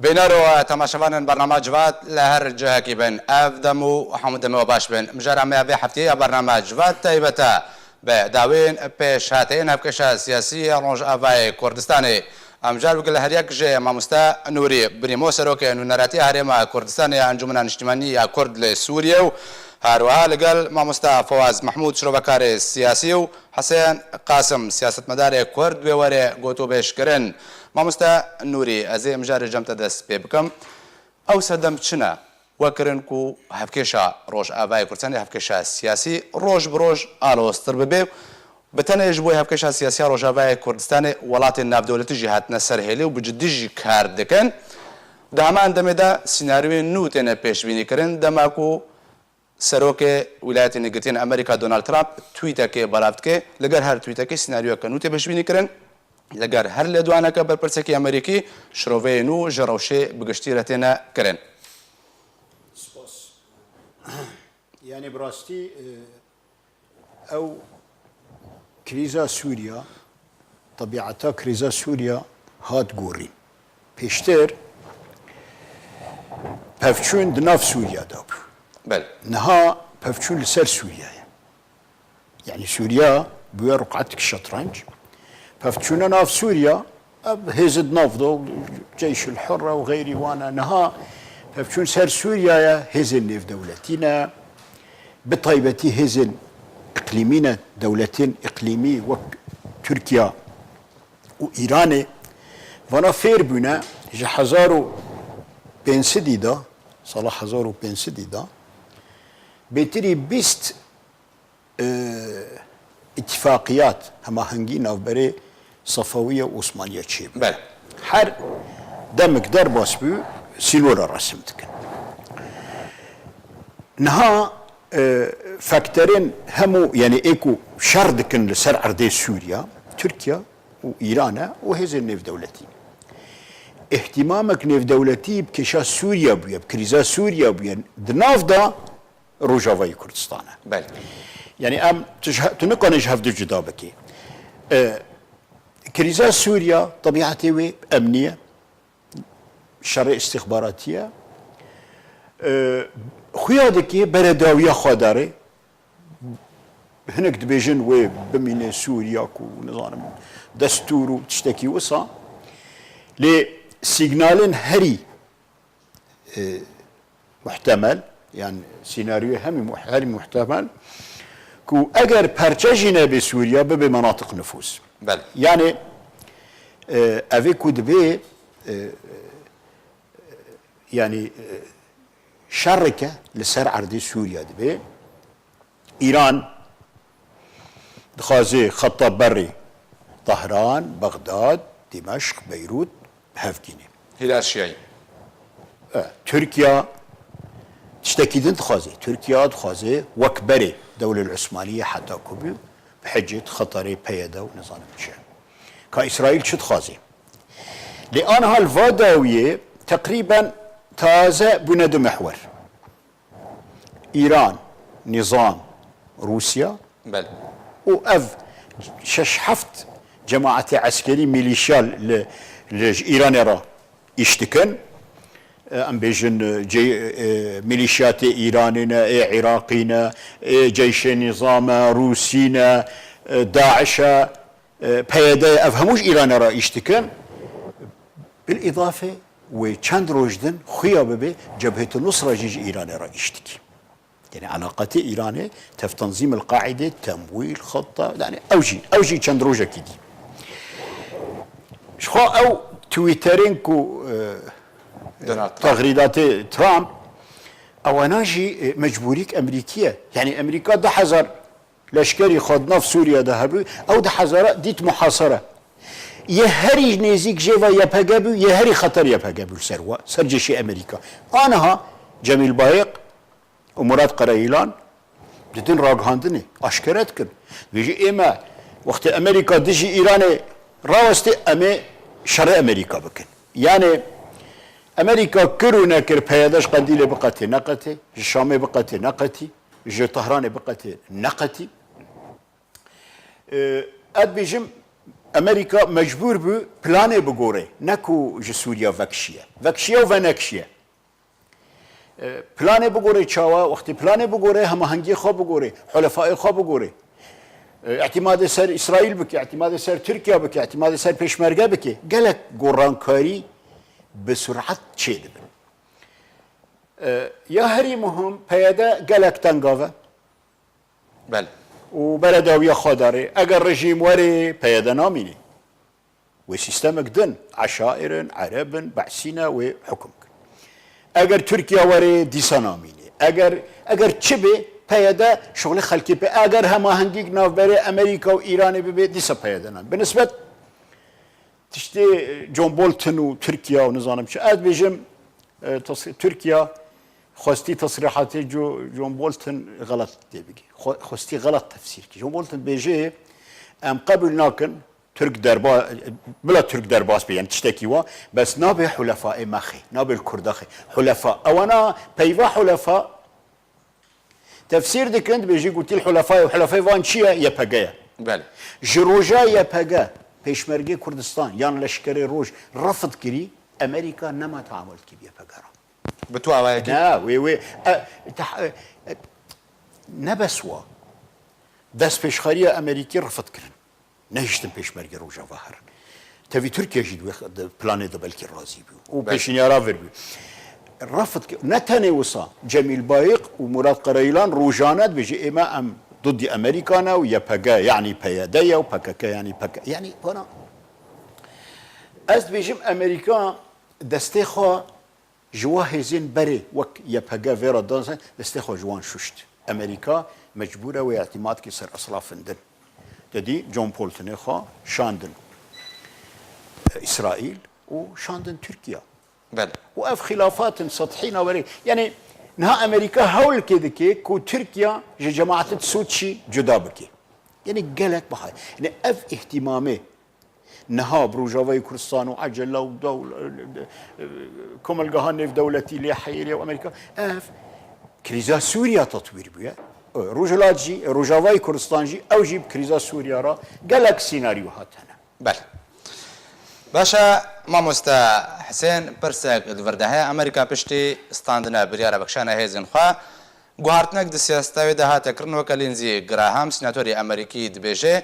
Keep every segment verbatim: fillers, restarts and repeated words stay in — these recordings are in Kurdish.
Bîner û temaşevanên bernama Civat li her cihekî bin. Ev dem û hemû demê we baş bin. Mijara me ya vê hefteyê ya bernama Civat taybet e bi dawên pêşhateyên hevkêşa siyasî ya Rojavayê Kurdistanê. Em car weke li her yek ji mamoste Nûrî Birîmo, serokê nûneratiya Herêma Kurdistanê ya Encûmena Niştimanî ya Kurd li Sûriye û her wiha li gel mamoste Fewaz Mehmûd, şirovekarê siyasî û Hesen Qasim, siyasetmedarê Kurd, wê were gotûbêj kirin. Mamoste Nûrî, ez ê mijarê cem te dest pê bikim. Ew sedem çi ne? We kirin ku hevkêşa Rojavayê Kurdistanê, hevkêşa siyasî roj bi roj aloztir bibe. Bi tenê ji bo hevkêşa siyasî ya Rojavayê Kurdistanê welatên navdewletî jî hatine ser hêlê û bi cidî jî kar dikin. Di heman demê de sînaryoyên nû têne pêşbînî kirin, dema ku Serokê Wîlayetên Yekgirtiyên Amerîka Donald Trump twîtekê belav dike, li gel her twîtekê sînaryoyeke nû tê pêşbînî kirin, li gel her lêdwaneke berpirsekî Amerîkî şiroveyê nû ji rewşê bi giştî re têne kirin. Spas. Yani bi rastî, e, ew krîza Sûriya, tebiata krîza Sûriya hat gorîn. Pêştir pevçûn di nav Sûriya de bû. Belê. Niha pevçûn li ser Sûriya ye. Yani Sûriya bûye ruqatek şetrenc. Pevçûna nav Sûriya, ev hêzê di nav de, Ceyşul Hurre û xeyrî wan e. Niha pevçûn ser Sûriya ye, hêzên nêvdewletî ne. Bi taybetî hêzên îqlîmî ne, dewletên îqlîmî wek Tirkiye û Îranê. Vana fêr bûne ji hezar û pênc sedî de, sala hezar û pênc sedî de, bêtirî bîst, e, îtîfaqiyat, hemahengî navberê Sefewî û Osmaniye çêbû. Belê. Her demik derbas bû, sînora resim dikin. Niha, e, fakterên hemû, yani ê ku şer dikin li ser erdê Sûriya, Tirkiye û Îran e û hêzên nêvdewletî. Îhtimamek nêvdewletî bi kêşa Sûriya bûye, bi krîza Sûriya bûye. Di nav de Rojavayê Kurdistan e. Belê. Yani em, tu ji he-, tu nikanî ji hev du cuda bikî. E, krîza Sûriya, tebiatê wê emnî ye, şerê îstîxbaratî ye. E, xuya dikê beredawiya xwedarê. Hinek dibêjin wê bimîne Sûriya ku, nizanim, destûr û tiştekî wisa. Lê sîgnalên herî e, muhtemel, yani senaryoyê hemî muh-, herî muhtemel, ku eger perçe jî nebe Sûriye, bibe menatiq nifûz. Belê. Yani, e, evê ku dibe, e, yani, e, şerreke li ser erdê Sûriye dibe. Îran dixwaze xeta berê Tehran, Bexdad, Dimeşq, Beyrût bi hev tîne. Hîla Şiyayî. E, Tirkiye tiştekî din dixwaze. Tirkiye dixwaze wek berê Dewlel Osmaniye heta ku bû, bi hicê, Xeterê, P Y D û nizanim çi. Ka Îsraîl çi dixwaze? Lê aniha li va dawiyê teqrîben taze bûne du mihwer. Îran, nîzam, Rûsya Belê. û ev şeş heft cemaetê eskerî, milîşya li, li ji Îranê re îş dikin. E, em bêjin, e, cê-, e, milîşyatê Îranê ne, ê Iraqî ne, ê Ceyşê Nîzam e, Rûsî ne, e, DAIŞ e. E, P Y D, ev hemû ji Îranê re îş dikin. Bil îdafe wê çend roj din xuya bibe Cebhete Nusra jî ji Îranê re îş dike. Yani alaqatê Îranê tev tenzîm el Qaîde, temwîl, xetta, yani ew jî, ew jî çend rojekî dî. Ji xwe ew Twitterên ku, e, Donald Trump. Texrîdatê Trump, ewana jî, e, mecbûrîk Emerîkî ye. Yani Emerîka du hezar leşkerî xwe di nav Sûriye de hebû, ew du hezara dît muhasere. Yê herî nêzîk jê ve Y P G bû, yê herî xeter Y P G bû ser we, ser cêşê Emerîka. Aniha Cemîl Bayik û Murat Qereyîlan didin ragihandinê, aşkere dikin. Dibêjin ême wextê Emerîka dijî Îranê rawestê, em ê şerê Emerîka bikin. Yani Emerîka kir û nekir, P Y D ji Qendîlê biqetê neqetê, ji Şamê biqetê neqetî, ji Tehranê biqetê neqetî. E, ez dibêjim, Amerîka mecbûr bû planê bigore, ne ku ji Sûriya vekişiye. Vekişiye û venekişiye. E, planê bigore çawa? Wextê planê bigore, hemahengiyê xwe bigore, hulefayê xwe bigore. E, îtîmadê ser Îsraîl bike, îtîmadê ser Tirkiye bike, îtîmadê ser pêşmerge bike. Gelek gorankarî bi sur'et çêdibin. E, ya herî muhim, P Y D gelek tengav e. Belê. Û beredawiya xwe dare. Eger rejîm were, P Y D namîne. Wê sîstemek din, eşair in, ereb in, be'sî ne, wê hukm kir. Eger Tirkiye were, dîsa namîne. Eger, eger çi bê, P Y D şixulê xelkê pê. Eger hemahengîk navberê Amerîka û Îranê bibe, dîsa P Y D namîne. Bi nisbet tiştê, e, John Bolton û Tirkiye û nizanim çi. Ez dibêjim, e, tas-, Tirkiye xwestî tesrîhatê Jo-, John Bolton xelet tê bigî. Xwe-, xwestî xelet tefsîr kir. John Bolton dibêje, em qebûl nakin, Tirk derba-, bila Tirk derbas be, yani tiştekî wa, bes nabe hulefa ê me xê, nabe li Kurda xê. Hulefa, ewana peyva hulefa tefsîr dikin, dibêjî gotî li hulefa ye, hulefayê van çi ye? Y P G ye. Belê. Ji roja Y P G, Pêşmergê Kurdistan, yan Leşkerê Roj, refid kirî, Amerîka nema teamul dikî bi Y P G re. Bi tu awayekî? Ne, wê, wê, e, teh-, e, e, ne bes wa. Destpêşxeriya Amerîkî refid kirin. Nehiştin pêşmergê Rojava herin. Tevî Tirkiye jî di wê x-, di planê de belkî razî bû. Û Belkî. Pêşniyara vir bû. Refid ki-, ne tenê wisa, Cemîl Bayik û Murat Karayilan rojane dibêje, ê me em didî Amerîka ne û Y P G, yanî P Y D ye û P K K, yanî P K K, yanî bana. Ez dibêjim Amerîka destê xwe ji wa hêzên berê wek Y P G vê re dan, destê xwe ji wan şuşt. Amerîka mecbûr e wê îtîmad ke ser eslafin din. Te dî John Boltonê xwe şandin Îsraîl û şandin Tirkiye. Belê. Û ev xilafat in sethî naverê. Yanî niha Amerîka hewlkê dike ku Tirkiye ji cemaetê Sûd jî cuda bike. Yanî gelek bihay. Yanî ev îhtîmamê niha bi Rojavayê Kurdistan û ecela û dewl-, komelgeha nêvdewletî lê heyiriye û Amerîka, ev krîza Sûriya tetwîr bûye. Rojhilat jî, Rojavayê Kurdistan jî, ew jî bi krîza Sûriya re gelek sînaryo hatine. Belê. Baş e, mamoste Hisên, pirsek li vir de heye. Amerîka piştî standina biryara vekişana hêzên xwe, guhartinek di siyaseta wê de hate kirin, weke Lindsey Graham, sînatorê Amerîkî dibêje,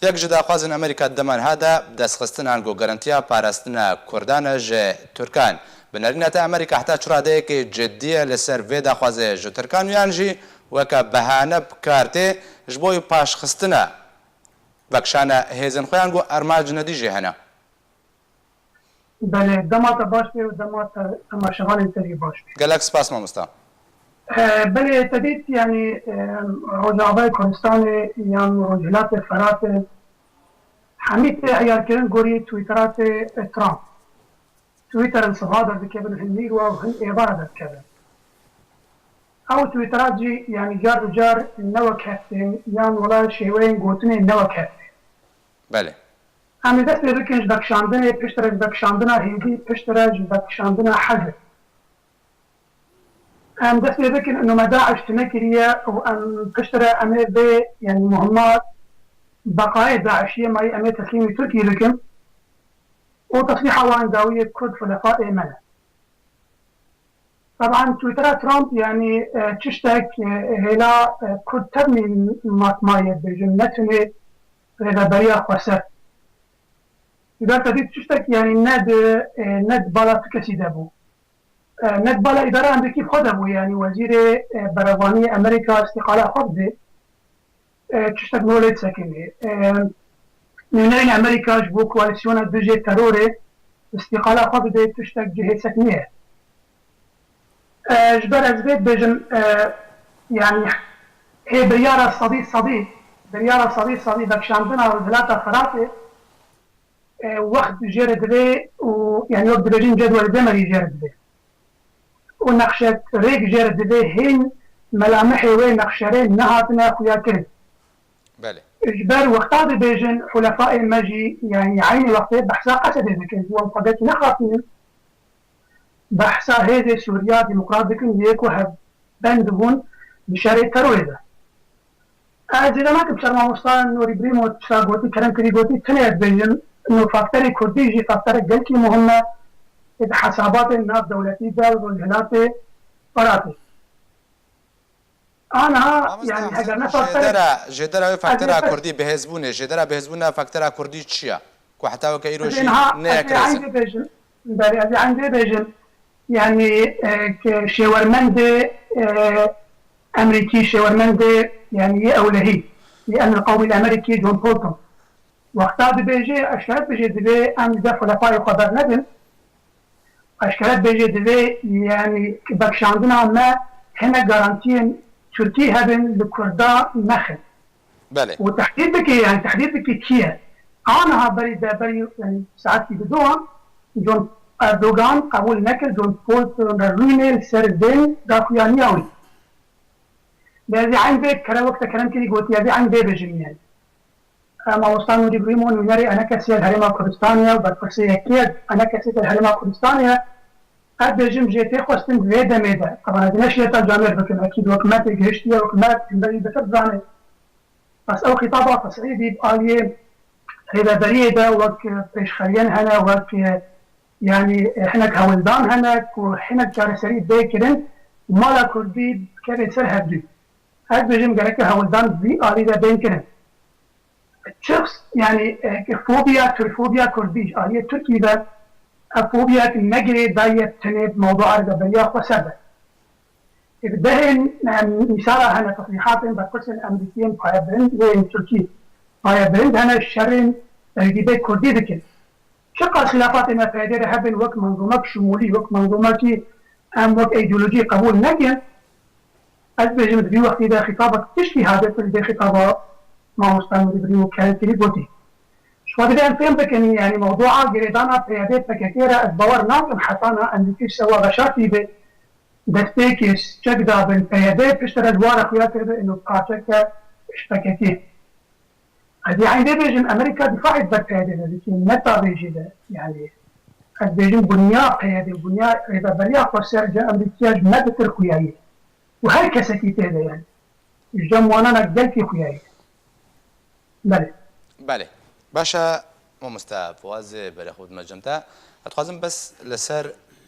yek ji daxwazên Amerîka di dema niha de bi destxistin ango garantiya parastina Kurdan e ji Tirkan. Bi nerîna te Amerîka heta çi radeyekê cidî ye li ser vê daxwazê ji Tirkan û yan jî weke behane bi kar tê ji bo paşxistina vekişana hêzên xwe yan ku armanc nedî jî hene? Belê, dema te baş bê û dema te temaşevanên te jî baş bê. Gelek spas mamosta. E, belê, te dît, yanî, e, Rojavayê Kurdistanê yan Rojhilatê Feratê hemî tê heyarkirin gorî Twitteratê, e, Trump. Twitterin siha derdikevin, hin nîrwa û hin êvara derdikevin. Ew Twitterat jî, yanî, car bi car ne wek heftên yan wela şêweyên gotinê ne wek heftê. Belê. Em ê dest pê bikin ji vekişandinê, piştre ji vekişandina hêdî, piştre ji vekişandina hezê. Em dest pê bikin, ino me DAIŞ tune kiriye û em piştre em ê vê, yanî muhimmat beqayê DAIŞiyê me yê em ê teslîmî Tirkiyê bikin û teslîha wan dawiyê Kurd hulefa ê me ne. Teban Twittera Trump, yanî, e, tiştek, e, hêla, e, Kurd tevnî matmayê dibêjin, ne tenê rêveberiya xweser. Ji ber te dît tiştek, yanî ne di, e, ne di bala tu kesî de bû. E, ne di bala îdara Amerîkî xwe de bû, yanî wezîrê, e, berevaniyê Amerîka îstîqala xwe bidê. E, tiştek nû lê disekinê. E, nûnerên Amerîka ji bo koalîsyona dijê terorê îstîqala xwe bidê, tiştek cihê sekinê ye. E, ji ber ez vê dibêjim, e, yanî hê biryara sedî sedî, biryara sedî sedî vekişandina Rojhilata Feratê, e, wext jê re divê û, yanî wek dibêjin cedwelê demerî jê re divê. Û nexşe rêk jê re divê hên melamihê wê nexşerê nehatine xuyakirin. Belê. Ji ber wexta dibêjin hulefaê me jî, yanî eynî wextê behsa Esedê dikin. Wan xwedekî nexapînin. Behsa hêzê Sûriya Demokrat dikin, yê ku hevbend bûn di şerê terorê de. Ez zêde nakim ser mamosta Nûrî Brîmo, çira gotî, kerem kirî gotî, tenê ez bêjim, no faktorê kurdî jî faktorek gelkî muhim e, ê di hesabatên nav dewletî de li Rojhilatê Firatê. Aniha, Mamosta yani, Hesen, heger ne faktorek jêdera, jêdera wê ez faktera ê fe- kurdî bihêzbûnê, jêdera bihêzbûna faktera kurdî çi ye? Ku heta weke îro ez ê jî niha, ez ê neyekirêzin. Eyn bêjim, belê, ez ê eyn bêjim, yani, e, ke şêwermendê, e, Emerîkî, şêwermendê, yani, yê ewlehî, yê Emn Qewmî li Emerîkî, John Bolton. Wexta dibêje, eşkere dibêje, divê em li xulefayê xwe bernedin. Eşkere dibêje, divê, yani, vekişandina me hinek garantiyên Tirkî hebin, li Kurda nexin. Belê. Û tehdîd dike, yani, tehdîd dike kî ye? Aniha berî de, berî, yani, saetkî bi duan, John Erdogan qebûl nekir, John Bolton re rûnê li ser vê daxuyaniya wî. Lê ez ê eyn vê kere wek te kerem kirî gotî, ez ê eyn vê bêjim, yani. Mamosta Nûrî Brîmo nûnerê ENKSê li Herêma Kurdistanê ye û berpirsê yekê ENKSê li Herêma Kurdistanê ye. Ez bêjim jê tê xwestin di vê demê de. Taban ez ê neşîreta camêr bikim, ekîd wek me tê gihiştiye, wek me hemberî bitir dizane. Bes ew xîtaba tesîdî bi aliyê rêveberiyê de wek pêşxeriyên hene, wek, yanî, hinek hewldan hene ku hinek çareserî bê kirin û mala kurdî bikeve ser hevdû. Ez bêjim gereke hewldan vî alî de bên kirin. Çiqs, yanî, e, fobiya, Türkfobiya kurdî ji aliyê Tirkî ve, ev fobiyek ne girêdayî ye tenê bi mewdûa rêveberiya xweser de. Ê, dehên, em, mîsala hene, tesrîhatên berpirsên Emerîkî yên payebilind, yên Tirkî payebilind hene şerên, e, Hizbê Kurdî dikin. Çiqas xilafatê me P Y D re hebin wek menzûmek şimûlî, wek menzûmekî em wek îdeolojî qebûl nekin, ez bêjim di vî wextî de xîtabek tiştî hebê pir ji vê xîtaba mamosta Nûrî Brîmo û Kerem Kirî gotî. Ji xwe divê em fêm bikin, yanî mewdûa girêdana P Y D P K K re ez bawer nakim hetana Emerîkî sewa veşartî be, destpêkê çek dabin P Y D, piştre ji wa re xuya kiribe ino parçeke ji P K K. Ez ê eyn vê bêjim, Amerîka dîfaê ji ber P Y D de dike, ne tavê jê de. Yanî, ez bêjim, bunya P Y D, bunya rêveberiya xweser ji Amerîkiya ji me bitir xuya ye. Û her kesekî tê de ye. Ji cem wanan e gelkî xuya ye. Belê. Belê. Baş e, mamoste Fuaz, berê xwe dime cem te. Ez dixwazim bes li ser,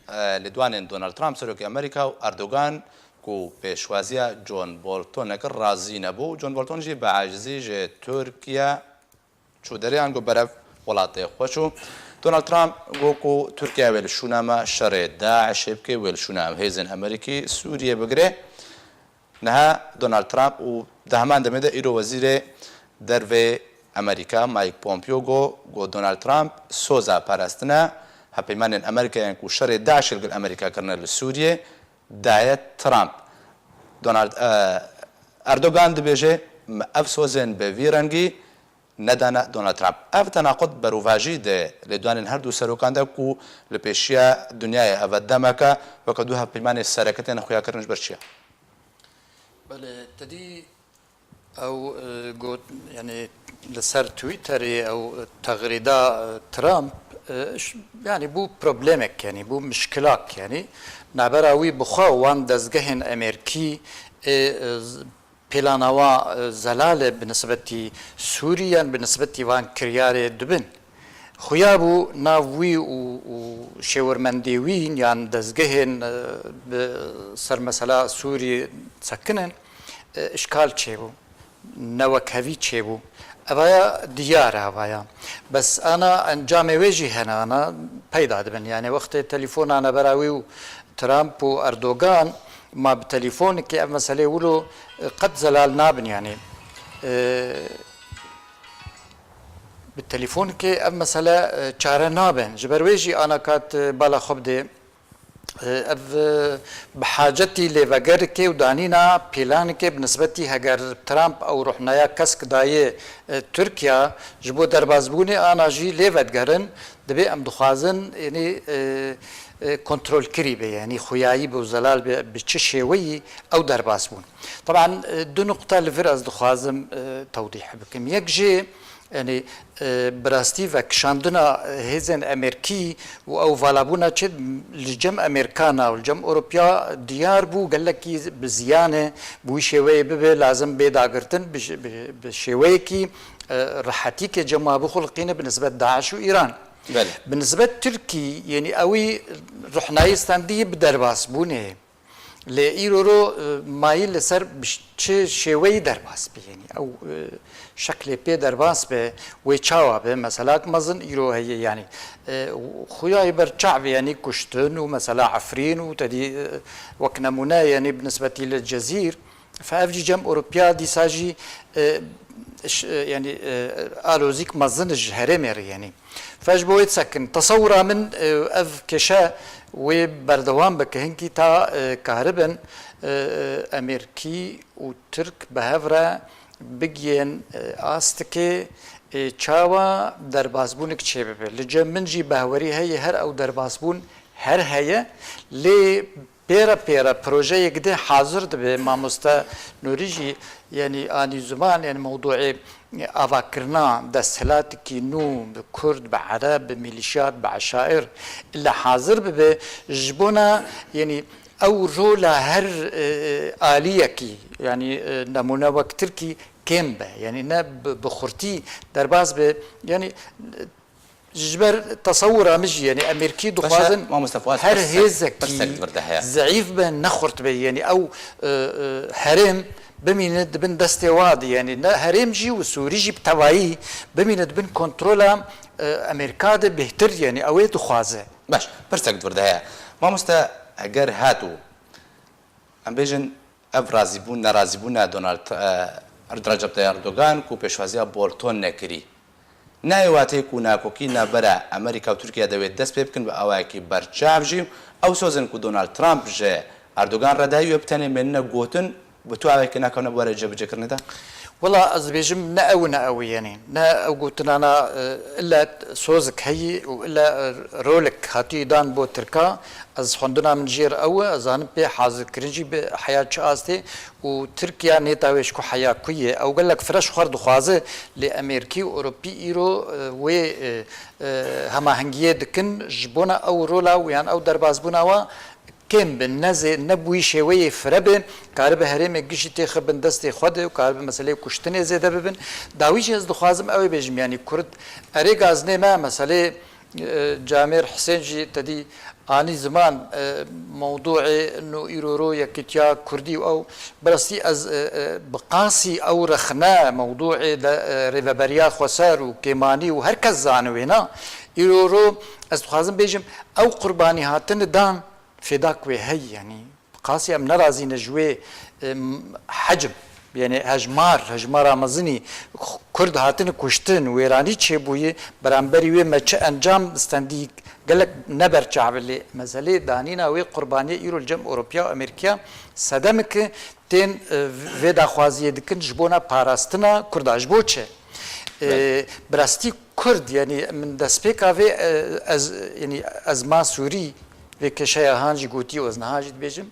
e, lêdwanên Donald Trump, serokê Amerîka, û Erdogan, ku pêşwaziya John Bolton kir, razî nebû. John Bolton jî bi acizî ji Tirkiye çû derê, ango berev welatê xwe çû. Donald Trump got ku Tirkiye wê li şûna me şerê DAIŞê bike, wê li şûna hêzên Amerîkî Sûriyê bigire. Niha Donald Trump û di heman demê de îro Wezîrê Dervê Amerîka Mike Pompeo got, got Donald Trump soza parastina hevpeymanên Amerîkayên ku şerê DAIŞê li gel Amerîka kirine li Sûriyê daye Trump. Donald, e, Erdogan dibêje, me ev sozên bi vî rengî nedane Donald Trump. Ev tenaqut berovajî di lêdwanên her du serokan de ku li pêşiya dinyayê ev demeke weke du hevpeymanê sereke tên xuyakirin ji ber çi ye? Belê, te dî ew, e, got, yani li ser Twitterê ew texrîda, e, Trump, e, ş-, yani bû problemek, yani bû mişkilak, yani nabera wî bi xwe wan dezgehên Amerîkî, e, e, z-, plana wa, e, zelal e bi nisbetî Sûrî yan bi nisbetî van kiryarê dibin. Xuya bû nav wî û, û şêwirmendê wî yan dezgehên, e, bi ser mesela Sûrî sekinin, e, îşkal çêbû, newekhevî çêbû. Evaya diyar e, evaya. Bes ana encamê wê jî hene, ana peyda dibin. Yani wextê telefona nebera wî û Trump û Erdogan, ma bi telefonekê ev meselê wilo, e, qet zelal nabin, yani. E, bi telefonekê ev mesele, e, çare nabe. Ji ber wê jî ana kat, e, bala xwe bidê. E, ev, e, bi hacetî lêvegerikê û danîna pîlanikê bi nisbetî heger Trump ew ruhnaya kesk dayê, e, Tirkiya ji bo derbazbûnê ana jî lê vedigerin. Dibê em dixwazin, yanî, e, e, kontrolkirî be, yanî xuyayî be û zelal be, bi çi şêweyî ew derbas bûn. Teban, e, du nuqta li vir ez dixwazim, e, tewdîh bikim. Yek jê, yanî, e, bi rastî vekişandina hêzên Amerîkî û ew valabûna çi li cem Amerîkana û li cem Ewropiya diyar bû, gelekî bi ziyan e, bi wî şêweyê bibe, lazim bê dagirtin, bi, bi, bi şêweyekî, e, rehetîkê cem wan bixulqîne bi nisbet DAIŞ û Îran. Belê. Bi nisbet Tirkî, yanî ewî ruhnayê stendî bi derbasbûnê. Lê îro ro, e, mayî li ser bi ş-, çi şêweyî derbas bî, yanî ew, e, şeklê pê derbas be, wê çawa be, meselak mezin îro heye, yanî, e, xuya yê berçav be, yanî kuştin û mesela Efrîn û tedî, e, wek nemûne, yanî bi nisbetî li Cezîr, Fe ev jî cem Ewropiya dîsa jî, e, ş-, e, yanî, e, alozîk mezin ji herêmê re, yanî. Fe ji bo wê disekin. Tesewira min, e, ev kêşe wê berdewam bike. Hinkî ta, e, karibin, e, e, Amerîkî û Tirk bi hev re bigiyên, e, astikê, e, çawa derbasbûnik çêbibe. Li cem min jî behwerî heye her ew derbasbûn her heye, lê Pêre pêre projeyek dê hazir dibe, mamoste Nûrî jî, yanî anî ziman, yanî mewdûê avakirina desthilatekî nû bi Kurd, bi Ereb, bi mîlîşyat, bi eşair, ile hazir bibe, ji bona, yanî ew rola her, e, e, aliyekî, yanî, e, nemûne wek Tirkî kêm be, yanî ne bi, bi xurtî derbas be, yanî, Ji ber tesewira min jî, yanî Amerîkî dixwazin her hêzekî zeîf be, ne xurt be. Yanî ew, e, e, herêm bimîne di bin destê wa de. Yanî ne herêm jî û Sûrî jî bi tevayî bimîne di bin kontrola, e, Amerîka de bêhtir, yanî ew ê dixwaze. Baş, pirsek di vir de heye. Mamoste, eger hat û, em bêjin, ev razîbûn, nerazîbûna Donald, e, Recep Tayyip Erdogan ku pêşwaziya Bolton nekirî, nayê wateyê ku nakokî navbera Amerîka û Tirkiye de wê dest pê bikin bi awayekî berçav jî. Ew soz in ku Donald Trump ji Erdogan re dayî wê bi tenê mênine gotin, bi tu awayekî nakewne bi were cebicêkirinê de? Wela ez dibêjim ne ew ne ew, yanî ne ew gotinana, e, ille sozik heyî û ille, e, rolik hatî dan bo Tirka. Ez xwendina min jêr ew e, ez zanim pê hazirkirin jî bi heya çi astê û Tirkiya nêta wê ji ku heya ku ye. Ew gelek fireh ji xwe re dixwaze, lê Amerîkî û Ewropî îro, e, wê, e, e, hemahengiyê dikin, ji bona ew rola û yan ew derbasbûna wa kêm bin, ne zê-, ne bi wî şêweyê fireh be, karibe herêmê giştî têxe bin destê xwe de û karibe meseleyê kuştinê zêde bibin. Dawî jî ez dixwazim ew ê bêjim, yanî Kurd, erê gazinê me meseleyê, e, Camêr Hisên jî tedî anî ziman, e, mewdûê nû îro ro yekîtiya Kurdî û ew, bi rastî ez, e, e, bi qasî ew rexne mewdûê de, e, rêveberiya xweser û kêmanî û her kes zane wê na. Îro ro ez dixwazim bêjim, ew qurbanî hatine dan, fêdak wê heyî, yanî bi qasî em nerazî ne ji wê, em, hecm, yanî hejmar, hejmara mezinî Kurd hatine kuştin, wêranî çêbûye, beramberî wê me çi encam stendî gelek ne berçav e, lê meselê danîna wê qurbaniyê îro li cem Ewropiya û Amerîkiya sedemeke tên, e, vê daxwaziyê dikin ji bona parastina Kurda. Ji bo çi? E, Belê. Bi rastî Kurd, yanî min destpêka vê, e, ez, yanî ez ma Sûrî vê kêşeya han jî gotî û ez niha jî dibêjim,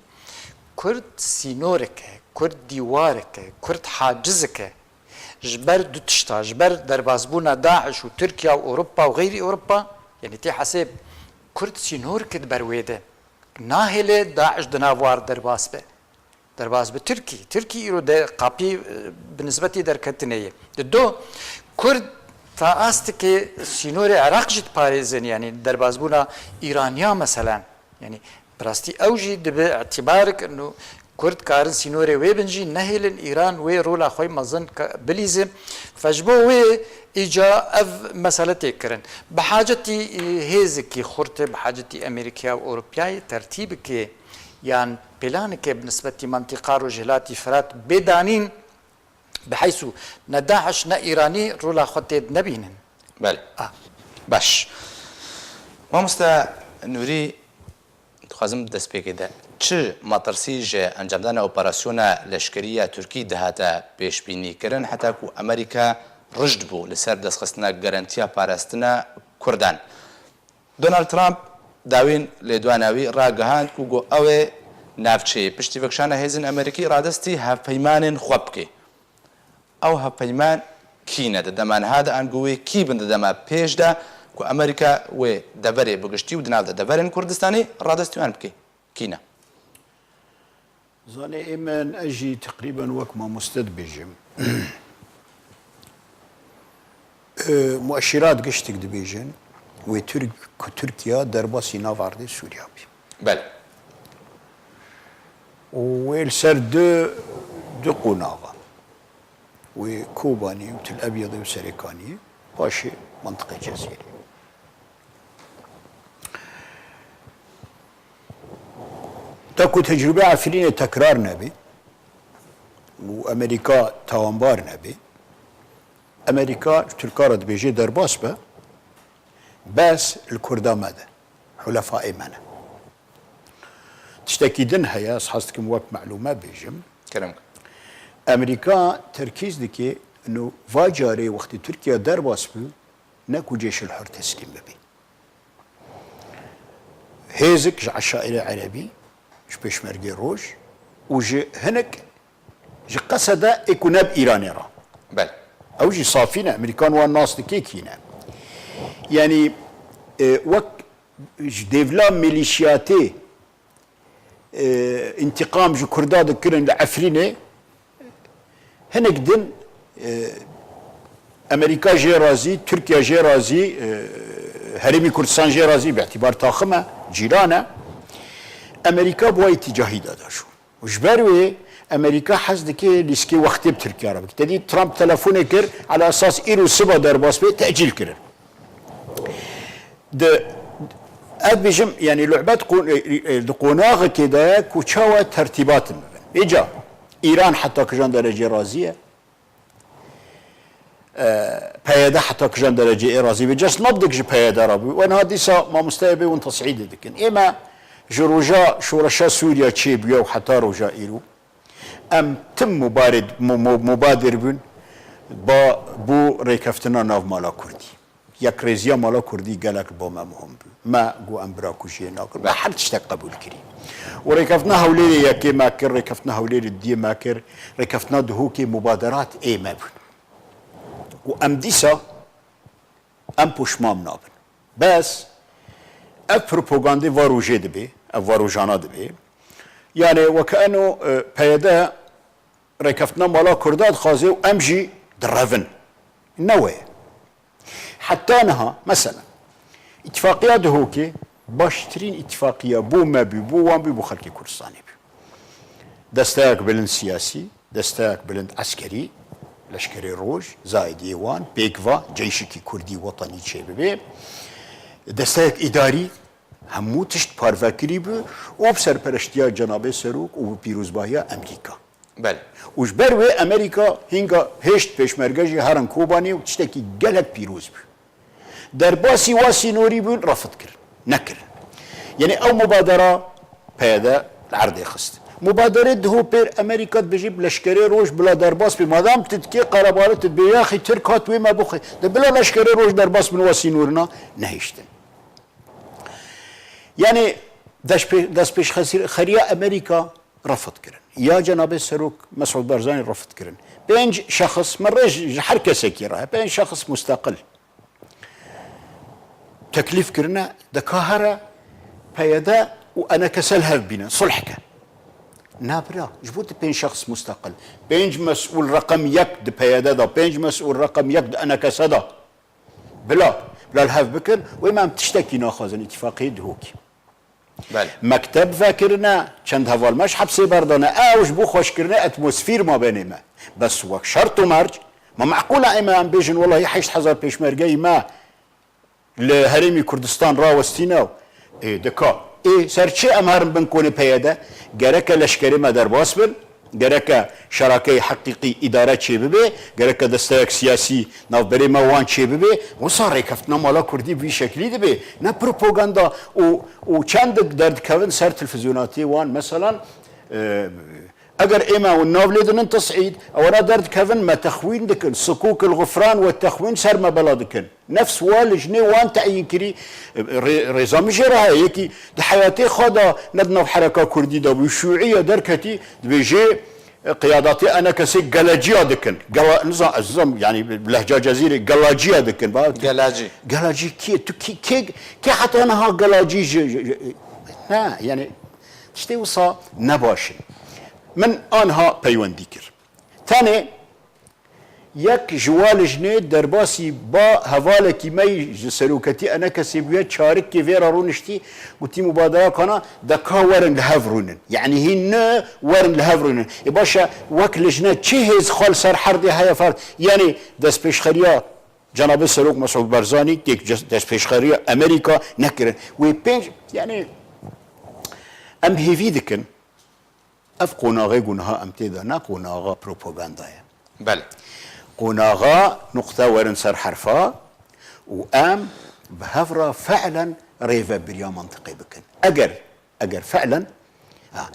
Kurd sînorek e, Kurd dîwarek e, Kurd hacizek e. Ji ber du tişta, ji ber derbasbûna DAIŞ û Tirkiya û Ewropa û xeyrî Ewropa, yanî tê hesêb, Kurd sînorek e di ber wê de. Nahêle DAIŞ di nav war derbas be. Derbas bi Tirkî. Tirkî îro de qapî, e, bi nisbetî derketinê ye. Di do, Kurd ta astikê sînorê Iraq jî diparêzin, yanî derbasbûna Îraniya meselen. Yanî bi rastî ew jî dibe îtibarek û Kurd karin sînorê wê bin jî nehêlin Îran wê rola xwe mezin ke-, bilîze. Fe ji bo wê îca ev mesele tê kirin. Bi hacetî, e, hêzekî xurt e, bi hacetî Amerîkaya û Ewropayê tertîbekê yan planekê bi nisbetî mentiqa Rojhilatî Firat bê danîn, bi heysu ne DAIŞ ne Îranî rola xwe tê dinebînin. Belê. Ah. Baş. Mamoste Nûrî, dixwazim destpêkê de çi metirsî ji encamdana operasyona leşkerî ya Tirkî dihate pêşbînîkirin, heta ku Amerîka rijd bû li ser destxistina garantiya parastina Kurdan. Donald Trump dawîn lêdwana wî ragihand ku got ew ê navçeyê piştî vekişana hêzên Amerîkî radestî hevpeymanên xwe bike. Ew hevpeyman kî ne di dema niha de, ango wê kî bin di dema pêş de ku Amerîka wê deverê bi giştî û di nav de deverên Kurdistanê radestî wan bike? Kî ne? Zanê, ê min, ez jî teqrîben wek mamoste dibêjim. E, mueşîrat giştik dibêjin, wê Tirk-, ku Tirkiye derbasî nav erdê Sûriya bî. Belê. Û wê li ser du, du qonaxa. Wê Kobanî û Til Ebyadê û Serêkaniyê, paşê mentiqê Cezîrê. Ta ku tecrûbe Efrînê tekrar nebe û Amerîka tawanbar nebe, Amerîka ji Tirka re dibêje derbas be, bes li Kurda mede, hulefayê me ne. Tiştekî din heye, ez hez dikim wek melûme bêjim. Kerem. Amerîka terkîz dike, ino va carê wextê Tirkiye derbas bû, ne ku Ceyşul Hur teslîm bibe. Hêzik ji Eşaîrê Erebî, ji Pêşmergê Roj û ji hinek ji Qesede ê ku ne bi Îranê re. Belê. Ew jî safî ne, Amerîkan wan nas dike kî ne. Yanî, e, wek ji dêvla milîşiyatê, e, întîqam ji Kurda dikirin li Efrînê, hinek din, e, Amerîka jê razî, Tirkiye jê razî, e, Herêmî Kurdistan jê razî, bi îtîbar taxim e, cîran e. Amerîka bi wa îtîcahî de da jû. Û ji ber wê Amerîka hez dike lîskê wextê bi Tirkiye re bike. Te dî Trump telefonê kir, ala esas îro siba derbas bê, tecîl kirin. Di, ez bêjim, yanî lu'bet qon-, e, e, di qonaxekê de ye ku çawa tertîbatin bibin. Îca Îran heta kijan derecê razî ye? E, P Y D heta kijan derecê ê razî be? Just nabdik ji P Y D re bû. Wen ha dîsa mamosteyê bê hûn tesîdê dikin. Ême ji roja şoreşa Sûriye çêbûye û heta roja îro, em tim mubarê-, mu-, mu-, mubadir bûn ba, bo rêkeftina nav mala Kurdî. Yekrêziya mala Kurdî gelek bo me muhim bû. Me got em bira kujiyê nakin. Me her tiştek qebûl kirî. Û rêkeftina Hewlêrê yekê me kir, rêkeftina Hewlêrê diyê me kir, rêkeftina Duhokê mubaderat ê me bûn. Û em dîsa em poşmam nabin. Bes ev propagandê va rojê dibe, ev va rojana dibe. Yani weke eno, e, P Y D rêkeftina mala Kurda dixwaze û em jî direvin. Ne wê ye. Heta niha, mesela, îtifaqiya Duhokê baştirîn îtifaqiya bo me bû, bo wan bû, bo xelkê Kurdistanê bû. Desteyek bilind siyasî, desteyek bilind eskerî, Leşkerê Roj, zayediyê wan, pêk va ceyşekî Kurdî wetenî çêbibe. Desteyek îdarî, hemû tişt parve kirî bû û bi serpereştiya Cenabê Serok û bi pîrozbahiya Amerîka. Belê. Û ji ber wê Amerîka hînga hêşt pêşmerge jî herin Kobanê û tiştekî gelek pîroz bû. Derbasî wa sînorî bûn, refit kirin. Nekirin. Yanî ew mubadera P Y D li erdê xist. Mubaderê Duhokê, Amerîka dibêje bi Leşkerê Roj bila derbas bê. Madam tu dikê qerebalê, tu dibê yaxî Tirk hat wê me bixwe. De bila Leşkerê Roj derbas bin wa sînorina nehiştin. Yanî destpê-, destpêşxeriya Amerîka refit kirin. Ya Cenabê Serok Mesûd Barzanî refit kirin. Pênc şexs, min rê ji, ji her kesekî re, pênc şexs musteqil teklîf kirine, dika here P Y D û enekese li hev bînin, sulh ke. Na bira, ji bo tu pênc şexs musteqil, pênc mesûl reqem yek di P Y D de, pênc mesûl reqem yek di enekese de bila, bila li hev bikin, wê me em tiştekî naxwazin, îtîfaqiyê Duhokê. Belê. Mekteb vekirine, çend heval me ji hepsê berdane. Ew ji bo xweşkirinê atmosfîr mabênê me. Bes wek şert û merc, me meqûl e ême em bêjin, welahî heşt hezar pêşmergeyî me li Herêmî Kurdistan rawestîne. Ê, dika. Ê, ser çi em herin bin konê P Y D? Gereke leşkerê me derbas bin, gereke şerakeyê heqîqî îdare çêbibe, gereke desteyek siyasî navberê me wan çêbibe, wisa rêkeftina mala Kurdî bi vî şeklî dibe. Ne propaganda û, û çendik derdikevin ser televîzyonatiyê wan, meselan, e, eger ême hûn nav lê dinin tesîd, ewana derdikevin me texwîn dikin, sukûk il xufran we texwîn ser me bela dikin. Nefs wa lijnê wan teyîn kirî, rê-, rêza min jê re heye. Yekî di heyatê xwe de ne di nav hereka kurdî de bû, şûî ye, derketî, dibêjê, e, qiyadatê enekesê geleciya dikin. Gela-, nizam, ez nizam, yani bi lehca Cezîrê, gelaciya dikin. Ba-, Gelacî. Gelacî kî ye? Tu kî, kê, kê heta niha gelacî ji, ji, ji, ne, yani tiştê wisa ne baş in. Min anha peywendî kir. Tenê yek ji wa lijnê derbasî ba hevalekî me yî ji seroketî enekesê bûye, çarikê vê re rûniştî, gotî, mubadera kana de ka werin li hev rûnin. Yanî hîn ne werin li hev rûnin. Ê baş e, wek lijne çi hêz xwe li ser herdê heye ferd? Yanî destpêşxeriya Cenabê Serok Mesûd Barzanî, kêk ces-, destpêşxeriya Amerîka nekirin. Wê pênc, yanî em hêvî dikin, ev qonaxê ku niha em tê de ne qonaxa propaganda ye. Belê. Qonaxa nuqte werin ser herfa û em bi hev re fi'len rêvebiriya mantiqê bikin. Eger, eger fi'len, ha,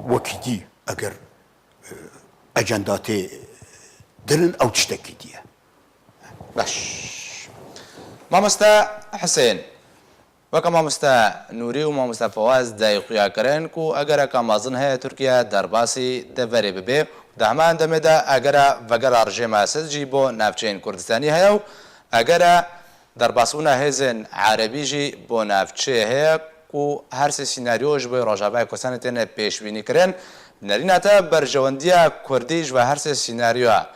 wekî dî, eger, e, ecenda tê din in, ew tiştekî dî ye. Baş. Mamoste Hisên, weke mamoste Nûrî û mamoste Fawaz dey xuya kirin ku egereka mezin heye Tirkiye derbasî deverê bibe. Di hema endemê de egera vegera rejêma Esed jî bo navçeyên Kurdistanî heye û egera derbasbûna hêzên erebî jî bo navçeyê heye ku her sê sînaryo ji bo Rojavayê Kurdistanê têne pêşbînî kirin. Nerîna te berjewendiya Kurdî ji ve her sê sînaryoya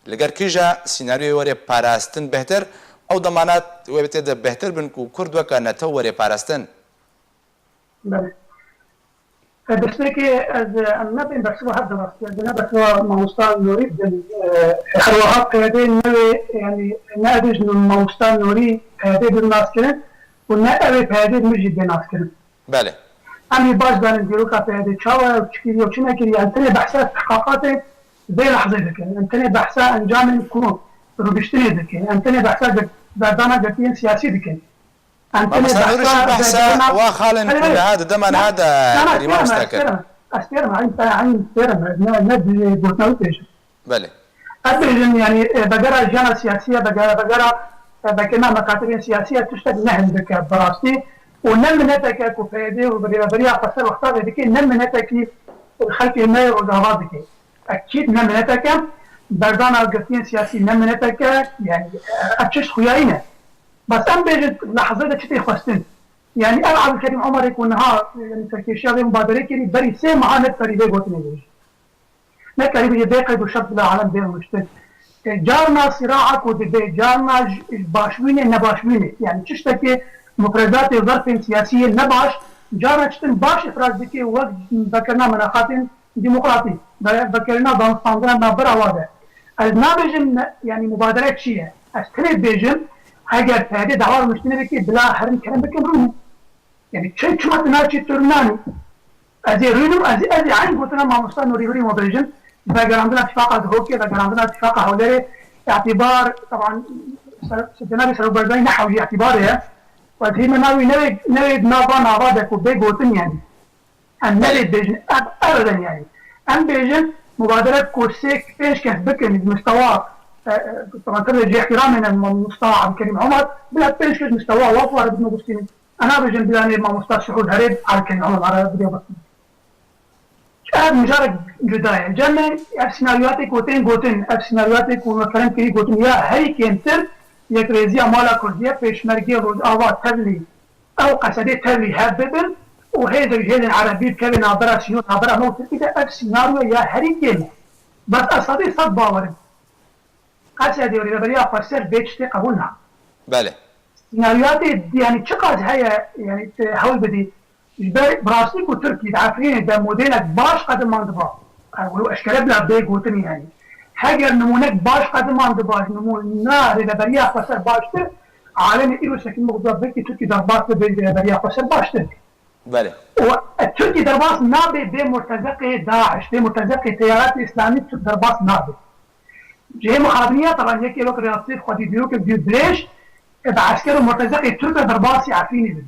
Li gel kîja sînaryoyê were parastin bêhtir, ew demanet wê tê de bêhtir bin ku Kurd weke netew were parastin? Belê. E, destpêkê ez, e, em nebên bersiva hev de rast, ez ne bersiva mamosta Nûrî bidim. E, her wiha P Y D newê, yanî ne ez ji mamosta Nûrî P Y D bim nas kirin û ne ew ê P Y D min jî bê nas kirin. Belê. Em ê baş zanin dîroka P Y D çawa ye û çi kiriye û çi nekiriye. Em tenê behsa istihqaqatê vê lehzê dikin. Em tenê behsa encamên ku rûniştinê dikin. Em tenê behsa gir-, berdana girtiyên siyasî dikin. Em tenê Mamosta Nûrî behsa jî behsa vegerina wa xalên Belê, ku belê. niha di dema Na, niha de na, na, Herî sêrim, mamoste kir. sêrim. Ez sêrim, eyn, eyn sêrim. Ez ne, ne di gotina wî bêjim. Belê. Ez bêjim, yanî, e, vegera jiyana siyasî ye, vegera, vegera, e, vekirina mekatibên siyasî ye, tiştek ne hindik e bi rastî. Û ne minetek e ku P Y D û rêveberiya xweser wexta vê dike, ne minetekî xelkê me yê Rojava dike. Ekîd ne minetek e, berdana girtiyên siyasî ne minetek e, yanî, e, ev çeşt xuyayî ne. Bes em bêjin lehzê de çi tê xwestin. Yanî ev Ebdulkerîm Omerê ku niha, e, yanî serkêşiya vê mubaderê kirî, berî sê meha nekarî vê gotinê bêjî. Nekarî bêjî bê qeyd û şert bila alem bê rûniştin. E, carna sîraa ku dibe, carna ji, ji başbûyînê nebaşbûyînê. Yanî tiştekê mufredatê zerfên siyasî yê nebaş, carna tiştin baş îfraz dike wek vekirina menexatên demokratî, ve-, vekirina danûstandina navbera wa de. Ez nabêjim ne, yanî mubadere çi ye? Ez tenê dibêjim, eger P Y D dawa rûniştinê bike, bila herin kerem bikin rûnin. Yanî çi, çima tu naçî tu nanî? Ez ê rûnim, ez, ez ê eyn gotina mamosta Nûrî Hurî me bêjim. Vegerandina tifaqa Duhokê, vegerandina tifaqa Hewlêrê, îtibar, teban, ser-, Cenabê Serok Barzanî ne hewlî îtibarê ye. Û ez hî me navî newê, newê nava nava de ku bê gotin yanî. Em nerê dibêjin, ev, ev e yanî. Em bêjin, mubadere ku sê, pênc kes bikin, mustawa, e, e, teban, tevlê cihîhtiramê ne, Mustafa Ebdulkerîm Omer, bila pênc kes mustawa wa xwe re bidin Agustînî. Ez nabêjim bilanê mamosta Suhul Herê, Alkên Omer, ara bidê bak. Ev mijarek cuda ye. Cem me ev sînaryatê ku tên gotin, ev sînaryatê ku me kerem kirî gotin, ya herî kêmtir yekrêziya mala Kurdî ye, pêşmergê Rojava tevlî, ew Qesedê tevlî hev bibin û hêzek ji hêzên erebî bikevin navbera sînor, navbera me û Tirkî de ev sînaryo ya herî kêm e. Bes ez sedê sed bawer im. Qesedê û rêveberiya xweser vê tiştê qebûl nakin. Belê. Sînaryatê, yanî çiqas heye, yanî tu hewl bidî, ji ber bi rastî ku Tirkî di Efrînê de modelek baş qediman diba. Ew eşkere bila bê gotin yanî. Heger nimûnek baş qediman diba, ji nimûna rêveberiya xweser baştir, alemê îro sekinî bixuza belkî Tirkî derbas bibe, rêveberiya xweser baştir. Belê. Û, e, Tirkî derbas nabe bê murtezeqê DAIŞ, bê murtezeqê teyaratê îslamî Tirk derbas nabe. Cihê mixabiniya, teban yekê wek Rêyasîf xwedî dîrokek dî dirêj, e, bi esker û murtezeqê Tirk re derbasî Efrînê bibe.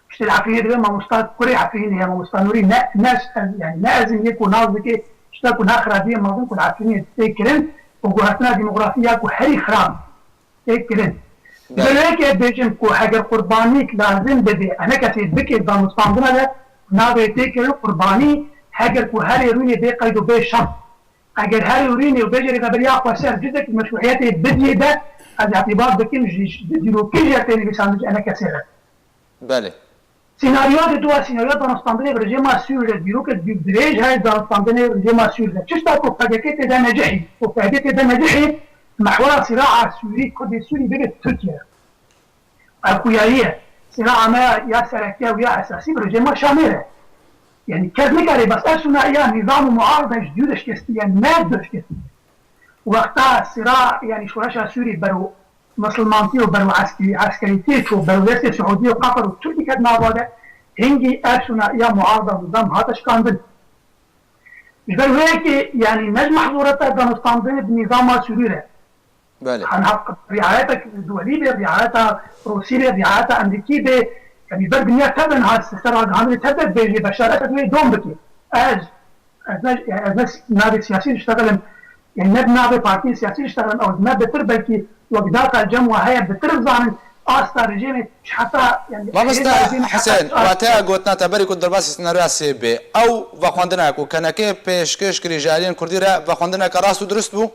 Piştî li Efrînê dibe mamosta kurê Efrînê ye, mamosta Nûrî, ne, ne, yanî ne ez im yê ku nas dike, tişta ku ne xirabiyê mezin ku li Efrînê tê kirin û guhertina demografî ya ku herî xirab. tê kirin. Belê. Ji ber wê yekê bêjim ku heger qurbanîk lazim bibe, enekesê bike danûstandina de navê tê kirin qurbanî, heger ku herê rûnê bê qeyd û bê şert. Eger herê û rûnê û bêje rêveberiya xweser cizek meşruiyetê bidiyê de, ez îtîbar dikim ji, ji dîrokê jî tê nivîsandin ji enekesê re. Belê. Sînaryoya di dua sînaryoya danûstandinê bi rejîma Sûrî re dîrokek dirêj heye danûstandinê rejîma Sûrî re. Çişta ku P D K tê de necihî, ku P D K tê de necihî, mehwera sîraa Sûrî, Kurdê Sûrî bibe Tirkiye. Ev xuyayî ye. Sîraa me ya sereke û ya esasî bi rejîma Şamê re. Yani kes nikare bes ev sûnaiya nîzam û muarada ji dû de şikestiye, ne bi şikestiye. Wexta sîra, yani şoreşa Sûrî bero misilmantî û bero eskerî, eskerîtiyê çû, bero destê Siûdî û Qetar û Tirkî ket nava de, hingî ev sûnaiya muarada nîzam hate şikandin. Ji ber wê yekê, yani ne ji mehzûreta danûstandinê bi nîzama Sûrî re. Belê. Hem heq riayetek duwelî bê, riayeta Rûsî bê, riayeta Emerîkî bê. Yani ber dinya tev de niha ser ragihandinê tev de dibêjê Beşar Esed wê dom bike. Ez, ez ne, ez ne navê siyasî diştexilim. Yani ne bi navê partiyên siyasî diştexilim. Ew me bitir belkî wek data cem wa heye bitir bizanin. Asta rejîmê heta, yani Mamoste hêza rejîmê heta Hesên, çar wateya gotina te berî ku derbasî senaryoya sê bê, ew vexwendina ku K N K pêşkêş kirî ji aliyên Kurdî re vexwendineke rast û dirust bû?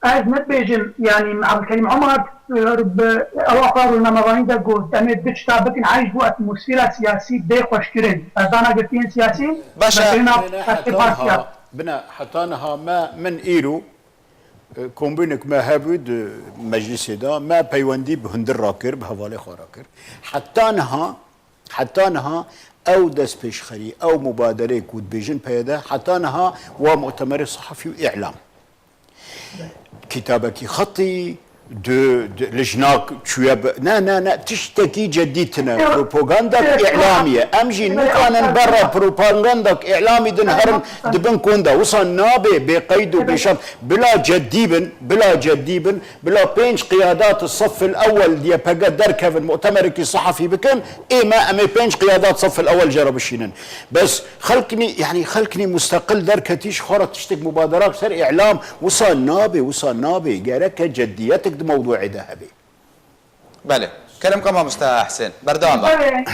Ez nebêjim, yanî Ebdulkerîm Omar, e, bi ewa xwe rûnamevanî de got, em ê du tişta bikin, eyn ji bo atmosfera siyasî bê xweşkirin. Berdana girtiyên siyasî, Baş e. Berdana Bine heta niha, bine heta niha me, min îro, e, kombînek me hebû di meclisê de, me peywendî bi hundir rakir, bi hevalê xwe rakir. Heta niha Heta niha ew destpêşxerî, ew mubaderê ku dibêjin P Y D, heta niha wa mutemerê sehafî û îlam. Kitabekî xetî, du, du, lijnak çûye bi, ne, ne, ne, tiştekî cedî tine. Propagandek îlamî ye. Em jî nikanin berra propagandek îlamî din herin dibin konda. Wisa nabe bê qeyd û bê şert. Bila cedî bin, bila cedî bin. Bila pênc qiyadat sefil ewel D Y P G derkevin, mutemerekî sehafî bikin, ê me em ê pênc qiyadat sefil ewel jê re bişînin. Bes xelknî, yanî xelknî musteqil derketî ji xwe re tiştek mubaderak ser îlam, wisa nabe, wisa nabe. Gereke ceddiyetek di mewduê de hebe. Belê. Kerem ka mamoste Hesên. Berdewam be. Belê,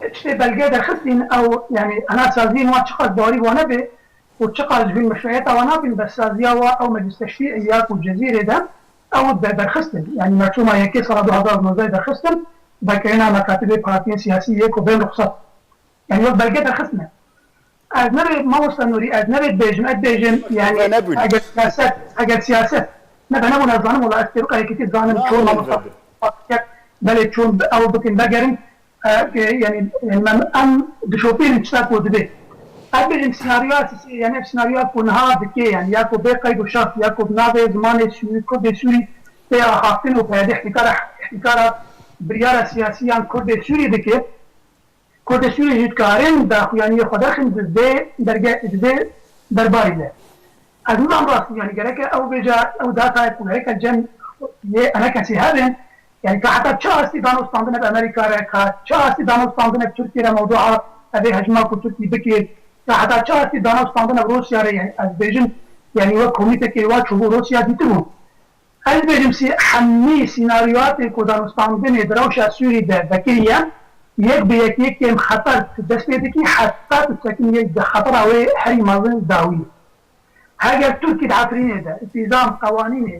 tiştê belge derxistin ew, yanî ana saziyên wan çiqas bawerî wan hebe, û çiqas ji vî meşruiyeta wan nabîn, be saziya wa ew meclis teşrî'î ya ku Cezîrê de ew de derxistin. Yanî me çûma yekê sala du hazar û nozdeh derxistin, vekirina mekatibê partiyên siyasî yê ku bên ruxsat. Yanî wek belge derxistine. Ez nebe mamosta Nûrî, ez nebe dibêjim, ez dibêjim, yanî eger siyaset, eger siyaset, nebe nebûna zanim, wela ez têbiqa yekîtî zanim, çûn mamosta, belê çûn ew bikin, vegerin, e, e, yanî, yanî em, em dişopînin tişta ku dibê. Ez bêjim senaryoya sisê, yanî ev senaryoya ku niha dike, yanî ya ku bê qeyd û şert, ya ku bi navê zimanê Sûrî, Kurdê Sûrî tê axaftin û P Y D îhtîkara, îhtîkara biryara siyasî yan Kurdê Sûrî dike, Kurdê Sûrî jî dikarin daxuyaniyê xwe derxin di vê derge, di vê derbarî de. Ez nizanim rastî, yanî gereke ew bêje, ew datayê ku gereke cem yê enekesî hebin, yanî ka heta çi astî danûstandine bi Amerîka re, ka çi astî danûstandine bi Tirkiyê re mewdua evê hejma ku Tirkî bike, ka heta çi astî danûstandine bi Rûsya re, yanî ez bêjim, yanî wek komîtekê wa çûbû Rûsya dîtibû. Ez bêjim sî-, hemî sînaryoyatê ku danûstandinê di rewşa Sûrî de vekiriye, yek bi yekê kêm xeter tu dest pê dikî, heta tu sekiniyê di xetera wê herî mezin dawî. Heger Tirkî di Efrînê de, îltîzam, qewanînê,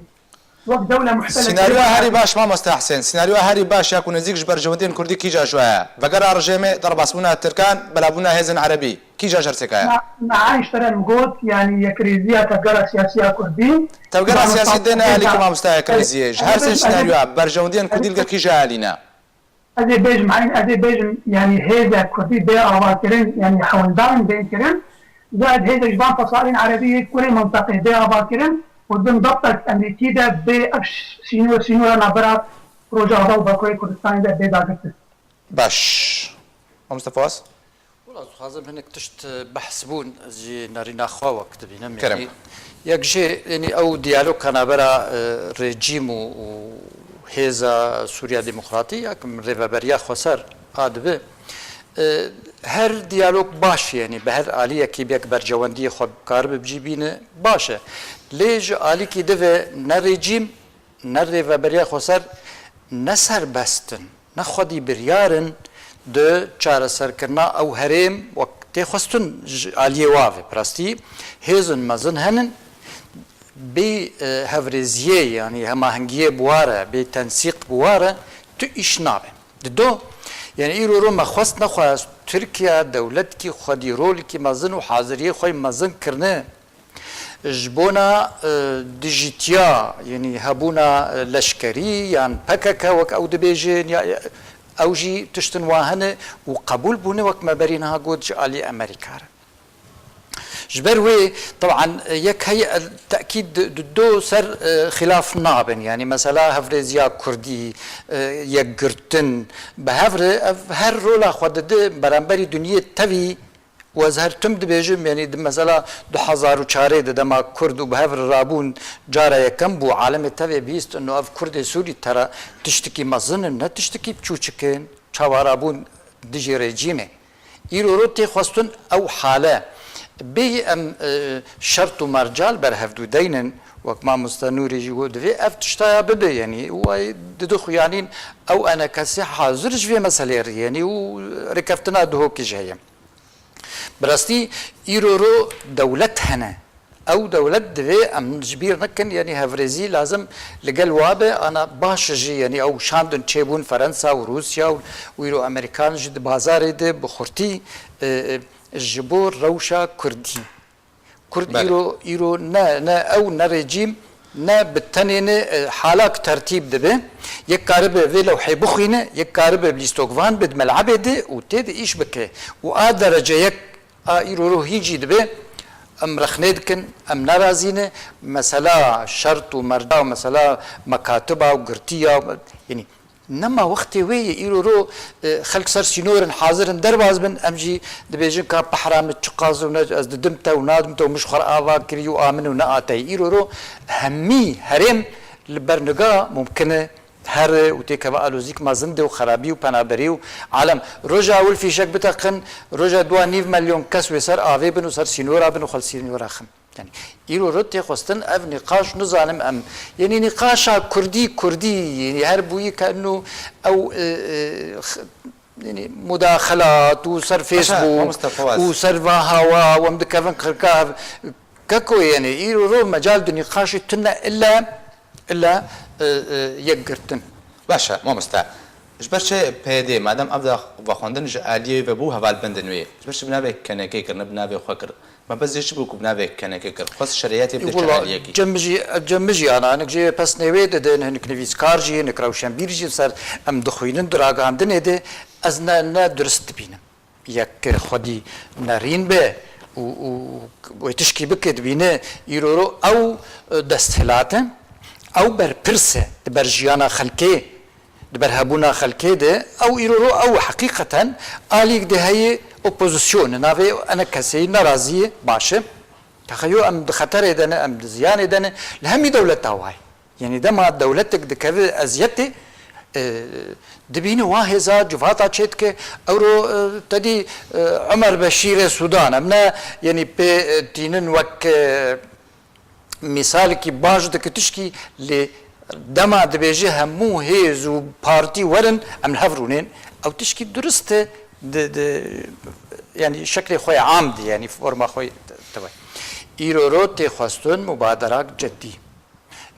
wek dewle muhtelek Sînaryoya herî baş, mamoste Hesên, sînaryoya herî baş ya ku nêzîk ji berjewendiyên Kurdî kîja ji we ye? Vegera rejêmê, derbasbûna Tirkan, belavbûna hêzên Erebî. Kîja ji her sêka ye? Me, me eyn ji te re min got, yanî yekrêziya tevgera siyasî ya Kurdî. Tevgera siyasî dêne alîkî mamosta yekrêziyê. Ji her sê sînaryoya berjewendiyên Kurdî li gel kîja alî ne? Ez ê bêjim, eyn ez ê bêjim, yanî hêzek Kurdî bê avakirin, yanî hewldan bê kirin. Zayed hêzek ji van fesalên Erebî yê kurê minteqê bê avakirin û di bin debtek Emerîkî de bê ev sînor, sînora navbera Rojava û Bakurê Kurdistanê de bê dagirtin. Baş. Mamoste Fawaz? Wela, ez dixwazim hinek tişt, e, behs bûn, ez jî nerîna xwe wek dibînim. Kerem. Yanî, yek jê, yanî ew diyaloga navbera, e, rejîm û, û hêza Sûriya Demokratî, ya ku min Rêveberiya Xweser a dibe, E, her diyalog baş e, yanî bi her aliyekî bi yek berjewendiyê xwe karibe bi cî bîne, baş e. Lê ji alîkî di ve ne rejîm, ne rêveberiya xweser ne serbest in, ne xwedî biryar in di çareserkirina ew herêm wek tê xwestin ji aliyê wa ve. Bi rastî hêzên mezin henin, bê, e, hevrêziyê, yanî hemahengiyê bi wa re, bê tensîq bi wa re tu îş nabe. Dido, yanî îro ro me xwest nexwest, Tirkiye dewletkî xwedî rolekî mezin û haziriyê xwe yî mezin kirine ji bona, e, dijîtiya, yanî hebûna, e, leşkerî yan P K K wek ew dibêjin, ya, ew jî tiştin wa hene û qebûl bûne wek me berî niha got ji alî Amerîka re. Ji ber wê, teban, yek heye, e, tekîd di, di do ser, e, xilaf nabin. Yanî mesela hevrêziya kurdî, e, yekgirtin, bi hev re ev her rola xwe dide beramberî dinyê tevî. Û ez her tim dibêjim, yanî di mesela du hezar û çarê de dema kurd û bi hev re rabûn cara yekem bû, alemê tevê bihîst, ino ev kurdê Sûrî tera tiştekî mezin in, ne tiştekî çûçik in, çawa rabûn dijî rejîmê. Îro ro tê xwestin ew hale. Bêyî em, e, şert û mercal ber hevdû deynin, wek mamoste Nûrî jî got, divê ev tiştaya bibe, yanî û ay didi xuyanîn ew enekesê hazir ji vê meselê re, yanî û rêkeftina Duhokê jî heye. Bi rastî îro ro dewlet hene. Ew dewlet divê em ji bîr nekin, yanî hevrêzî lazim li gel wa be, ana baş jî, yanî ew şandin çêbûn Ferensa û Rûsya û, û îro Amerîkan jî di bazarê de bi xurtî, e, e, ji bo rewşa kurdî. Kurd Belê. îro, îro ne, ne ew ne rejîm, ne bi tenê ne, e, halak tertîb dibe. Yek karibe vê lewhê bixwîne, yek karibe bi lîstokvan be di melebê de û tê de îş bike. Û a derece yek A îro ro hîn jî dibe, em rexnê dikin, em nerazî ne, mesela şert û merca û mesela mekatiba û girtiya, yanî nema wextê wê ye, îro ro, e, xelk ser sînorin hazir in derbas bin, em jî dibêjin ka pehra min çiqas û ne, ez didim te û nadim te û min ji xwe re ava kirî û a min û ne a te ye. Îro ro hemî herêm li ber niga mumkin e here û têkeve alozîk mezin de û xerabî û penaberî û alem. Roja ewil fîşek biteqin, roja dua nîv milyon kes wê ser avê bin û ser sînora bin û xwe li sînora xin. Yanî îro ro tê xwestin ev nîqaş nizanim em. Yanî nîqaşa kurdî, kurdî, yanî her bûyî ke inu ew, e, e, x-, yanî mudaxelat û ser Paşa, Facebook mamoste Fawaz. û ser va hawa û em dikevin qirka ev. Keko, yanî îro ro mecal di nîqaşê tune illa, illa, e, e, yekgirtin. Baş e, mamoste. Ji ber çi P Y D, madem ev da vexwendin ji aliyê ve bû hevalbendin wê, ji ber çi bi navê K N K kir, ne bi navê xwe kir? Me bes jê çi bû ku bi navê K N K kir? Xwest şeriyetê bide çi Wela, aliyekî? Cem jî, cem jî ana, hinek jê pesnê wê didin, hinek nivîskar jî, hinek rewşenbîr jî ser em dixwînin di ragandinê de, ez ne, ne durist dibînim. Yek xwedî nerîn be û, û wê tişkî bike, dibîne îro ro ew, e, desthilat e, ew berpirs e di ber jiyana xelkê, di ber hebûna xelkê de, ew îro ro ew heqîqeten alîk de heye opozîsyon, navê ene keseyî nerazî ye, baş e. Texa yo em di xeterê de ne, em di ziyanê de ne, li hemî dewleta wa ye. Yanî dema dewletek dikeve eziyetê, e, dibîne wa hêza civata çêdike. Ewro, e, te dî, e, Omer Beşîrê Sûdan, em ne, yanî pê, e, tînin wek, e, mîsalekî baş dike tişkî, lê dema dibêje hemû hêz û partî werin, em li hev rûnên, ew tişkî durist e, di, di, yanî şeklê xwe ya am dî, yanî forma xwe tevay. Îro ro tê xwestin mubaderak ceddî.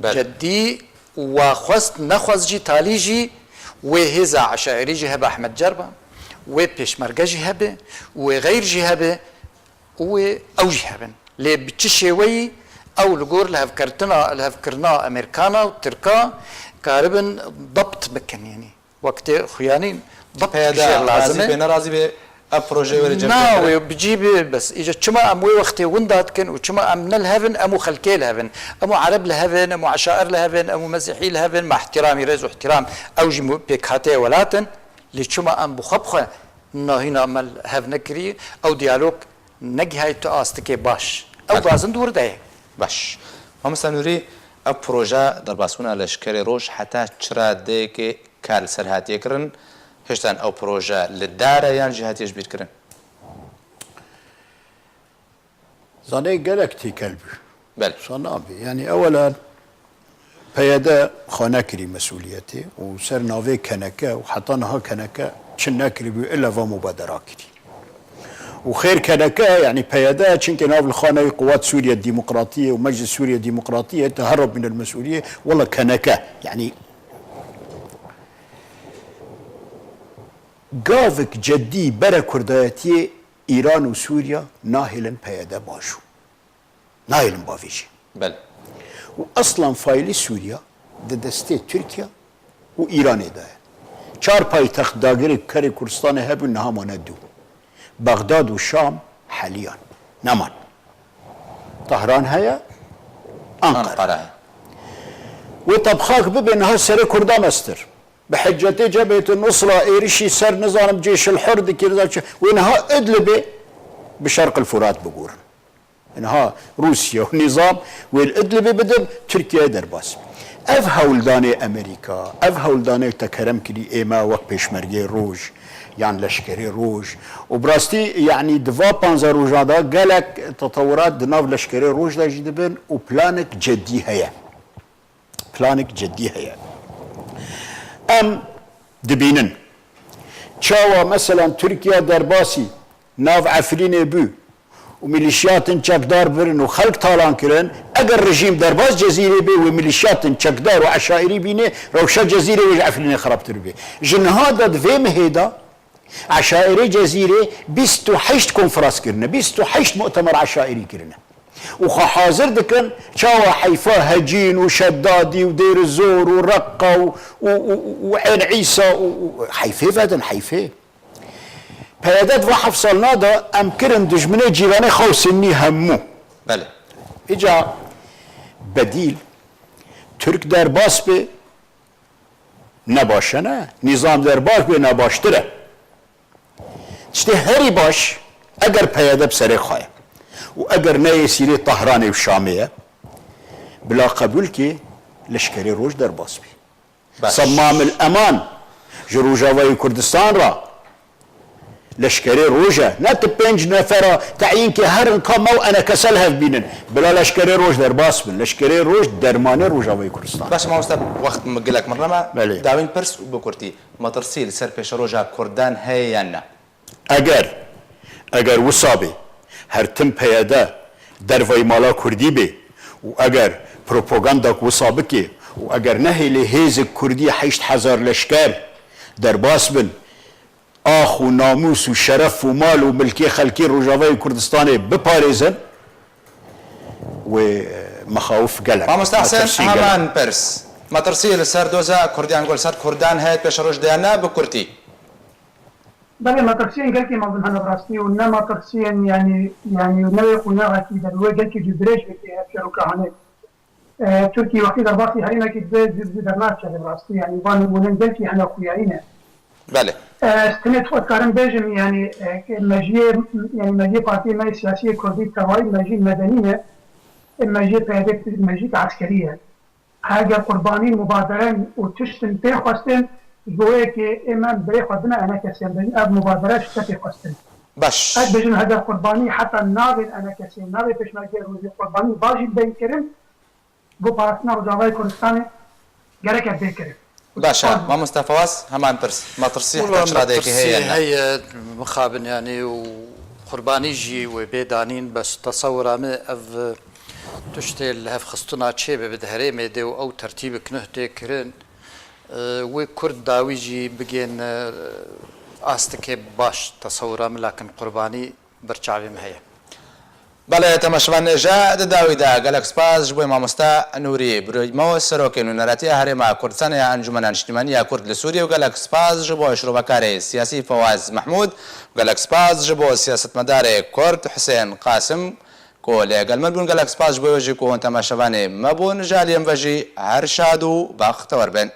Belê. Ceddî û wa xwest nexwest jî talî jî wê hêza eşairî jî hebe Ehmed Cerba, wê pêşmerge jî hebe, wê xeyr jî hebe û wê ew jî hebin. Lê bi çi şêweyî ew li gor lihevkertina, lihevkirina Amerîkana û Tirka karibin debt bikin, yanî wek tê xuyanîn debt P Y D jê lazim razî e. Bê, nerazî bê, ev proje were cem Na, wê bi cî bi, bes. Îca çima em wê wextê winda dikin û çima em ne li hev in, em û xelkê li hev in? Em û Ereb li hev in, em û eşair li hev in, em û Mesîhî li hev in, me îhtîramî rêz û îhtîram, ew jî mu-, pêkhateyê welat in. Lê çima em bi xwe bi xwe nahîna me li hev nekirî, ew diyalog negihayî tu astikê baş? Ew Belê. gazin di wir de ye. Baş. Mamosta Nûrî, ev proje derbasbûna leşkerê roj heta çira dêkê ka li ser hatiye kirin, Hiştan ew proje li dar e yan jî hatiye ji bîr kirin? Zanê gelek têkel bû. Belê. Wisa nabê. Yanî ewela P Y D xwe nekirî mesûliyetê û ser navê K N K û heta niha K N K çi nekiribû, illa va mubadera kirî. Û xêr K N K, yanî P Y D, çimkî nav li xwe neyê Quwat Sûriye Demokratiyê û Meclis Sûriye Demokratiyê, teherrub min el mesûliyê, wela K N K, yanî gavik ceddî bere kurdayetiyê Îran û Sûriya nahêlin P Y D baş û nahêlin bavêjin. Belê. Û eslan faîlî Sûriya di destê Tirkiye û Îranê de ye. Çar paytext dagirê kerê Kurdistanê hebûn, niha mane du. Bexdad û Şam heliyan. Neman. Tahran heye, Ankara. Ankara heye. Wê tebxak bibe niha serê Kurda mestir. Bi hicetê Cebhete Nusra êrişî ser nizanim Cêşil Hur dikir, nizanim çi. Wê niha Idlibê bi Şerqil Furat bigurin. Niha Rûsya û nîzam wê li Idlibê bidin, Tirkiyeyê derbas. Ev hewldanê Amerîka, ev hewldanê te kerem kirî ê me wek Pêşmergê Roj yan Leşkerê Roj. Û bi rastî, yanî di va panzdeh rojan de gelek tetewurat di nav Leşkerê Roj de jî dibin û planek ceddî heye. Planek ceddî heye. Em dibînin. Çawa, meselan, Tirkiye derbasî nav Efrînê bû û milîşiyatên çekdar birin û xelk talan kirin, eger rejîm derbas Cezîrê bê, wê milîşiyatên çekdar û eşaîrî bîne, rewşa Cezîrê wê ji Efrînê xirabtir bê. Ji niha de di vê mihê de eşaîrê Cezîrê bîst û heşt konferans kirine, bîst û heşt mu'temer eşaîrî kirine. Û xwe hazir dikin, çawa heyfa Hecîn û Şedadî û Dêrizor û Reqqa û, û, û, û Ên Îsa û, û heyfê vedin, heyfê. P Y D di va heft salna de em kirin dijminê cîranê xwe û Sinnî hemû. Belê. Îca bedîl Tirk derbas bê, ne baş e ne. Nîzam derbas bê, ne baştir e. Tiştê herî baş, eger P Y D bi serê xwe ye û eger ne yê sîrê Tahranê û Şamê ye, bila qebûl kê Leşkerê Roj derbas bê. Baş. Semamil Eman ji Rojavayê Kurdistan re Leşkerê Roj e. Ne tu pênc nefera teyîn kê herin ka me û enekese li hev bînin. Bila Leşkerê Roj derbas bin. Leşkerê Roj dermanê Rojavayê Kurdistan. Baş mamoste, wext min gelek min rema. Belê. Dawîn pirs û bikurtî. Metirsî li ser pêşeroja Kurdan heye yan ne? Eger, eger wisa bê, her tim P Y D dervayî mala Kurdî bê û eger propaganda wisa bikê û eger nehêlê hêzik Kurdî heşt hezar leşker derbas bin, ax û namûs û şeref û mal û milkê xelkê Rojavayê Kurdistanê biparêzin, wê, e, mexawif gelek, Mamoste Hesen, mexawif gelek. Heman pirs. Metirsî li ser doza Kurdiyan, li ser Kurdan heye pêşeroj de yan ne, bi kurtî? Belê, metirsiyên gelkî mezin hene bi rastî û ne metirsiyên, yanî, yanî ne wê qunaxekî de, wê gelkî cihdirêj bike ev çîroka hene. E, Tirkî wextî derbasî herêmekî dibe, cih, cih dernaçe bi rastî, yanî van nimûnen gelkî hene xuyayî ne. Belê. E, ez tenê tu dikarim bêjim, yanî, e, mejiyê, yanî mejiyê partiyê me yê siyasî yê Kurdî tevayî mejî medenî ne, e, mejiyê P Y D mejî eskerî ye. Heger qurbanî mubadere û tiştin tê xwestin, ji bo yekê ê me birê xwe dime enekesiyên bêjin, ev mubadere ji te tê xwestin. Baş. Ez bêjim heger qurbanî heta navên enekesiyên, navê pêşmergeyê Rojê qurbanî va jî bên kirin, bo parastina Rojavayê Kurdistanê gerek ev bê kirin. Baş e. Mamoste Fawaz, heman pirs. Metirsî heta Wela çiradeyekê heye metirsî yan ne? Heye, mixabin yanî û qurbanî jî wê bê danîn, bes tesewira min ev tiştê li hev xistina çê bibe di herêmê de û ew tertîbek nuh tê kirin, e, wê Kurd dawî jî bigên, e, astikê baş tesewira min, lakin qurbanî ber çavê min heye. Belê, temaşevan, ji di dawî de gelek spas ji bo mamoste Nûrî Birîmo, serokê nûneratiya Herêma Kurdistanê ya Encûmena Niştîmanî ya Kurd li Sûriyê û gelek spas ji bo şrovekarê siyasî Fewaz Mehmûd û gelek spas ji bo siyasetmedarê Kurd Husên Qasim ku li gel me bûn. Gelek spas ji bo we jî ku hûn temaşevanê me bûn. Ji aliyê me ve jî her şad û bextewer bin.